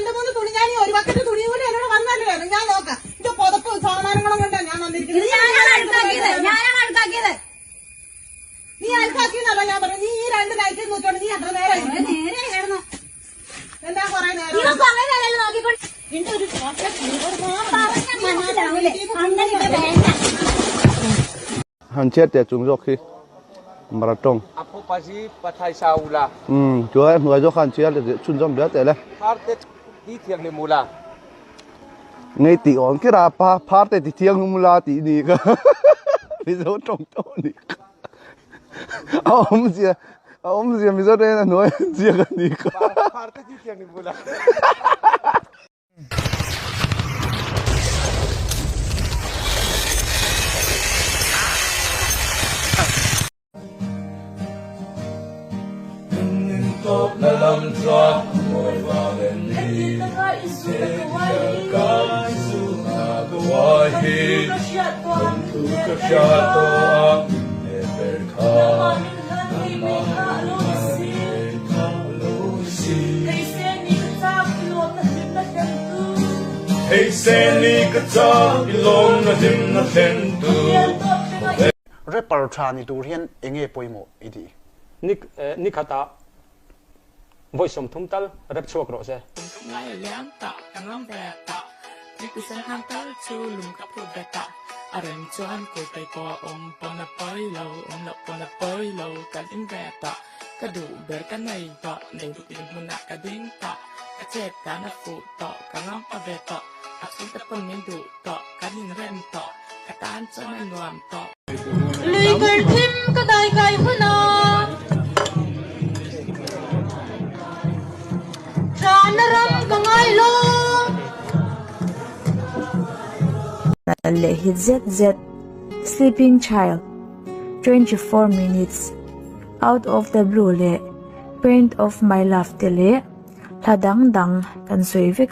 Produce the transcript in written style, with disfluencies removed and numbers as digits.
രണ്ട് മൂന്ന് തുണി ഞാൻ ഈ ഒരു ബക്കറ്റ് തുണിയും കൂടി എന്നോട് വന്നല്ലേ ഞാൻ നോക്കാം. ഇത് പുതപ്പും സാമാനങ്ങളും കൊണ്ടാ ഞാൻ വന്നിരിക്കുന്നത്. ഞാനാണ് അഴുക്കാക്കിയത്, ഞാനാണ് അഴുക്കാക്കിയത്. നീ അഴുക്കാക്കിന്നല്ല ഞാൻ പറഞ്ഞു. നീ ഈ രണ്ട് നൈറ്റ് നോക്കിയോണ്ട് നീ അത്ര നേരം നേരെ എന്താ കൊറേ നേരം ഇവൻ കൊറേ നേരം നോക്കിക്കൊണ്ട് നിന്റെ ഒരു പറഞ്ഞാ മനസ്സിലാവൂലേ? അങ്ങനെ ഇവിടെ വേണ്ട. Han chet te chung zawk hi Mara tawng. A phu pazi pathai sa u la. Umm chuai hnuai zawk khan chiar leh chhunzawm zel teh le. Phar te ti thianghlim u la. Ngei tih awm kher a pa phar te ti thianghlim u la tih ni kha Mizo tawng tawh ni kha a awmzia a awmzia Mizo tawngin a hnuai an ziak a ni kha. Phar te ti thianghlim u la. Rapper tha ni tur hian enge pawimawh i tih? Ni ni khatah vawi 30 tal rap chhuak rawh se. Ka duh ber ka nei tawh, nei duh in hmunah ka ding tawh, ka chet dan a fuh tawh, ka ngam pa ve tawh, a chhungte pawn min duh tawh, kan inrem tawh, ka tan chuan a nuam tawh. Lui kar thim ka dai kai hun a, Thlana ram ka ngai lo. Leh hit zet zet Sleeping Child, 24 Minutes, Out of the Blue leh Paint of My Love te leh hla dang dang kan sawi vek.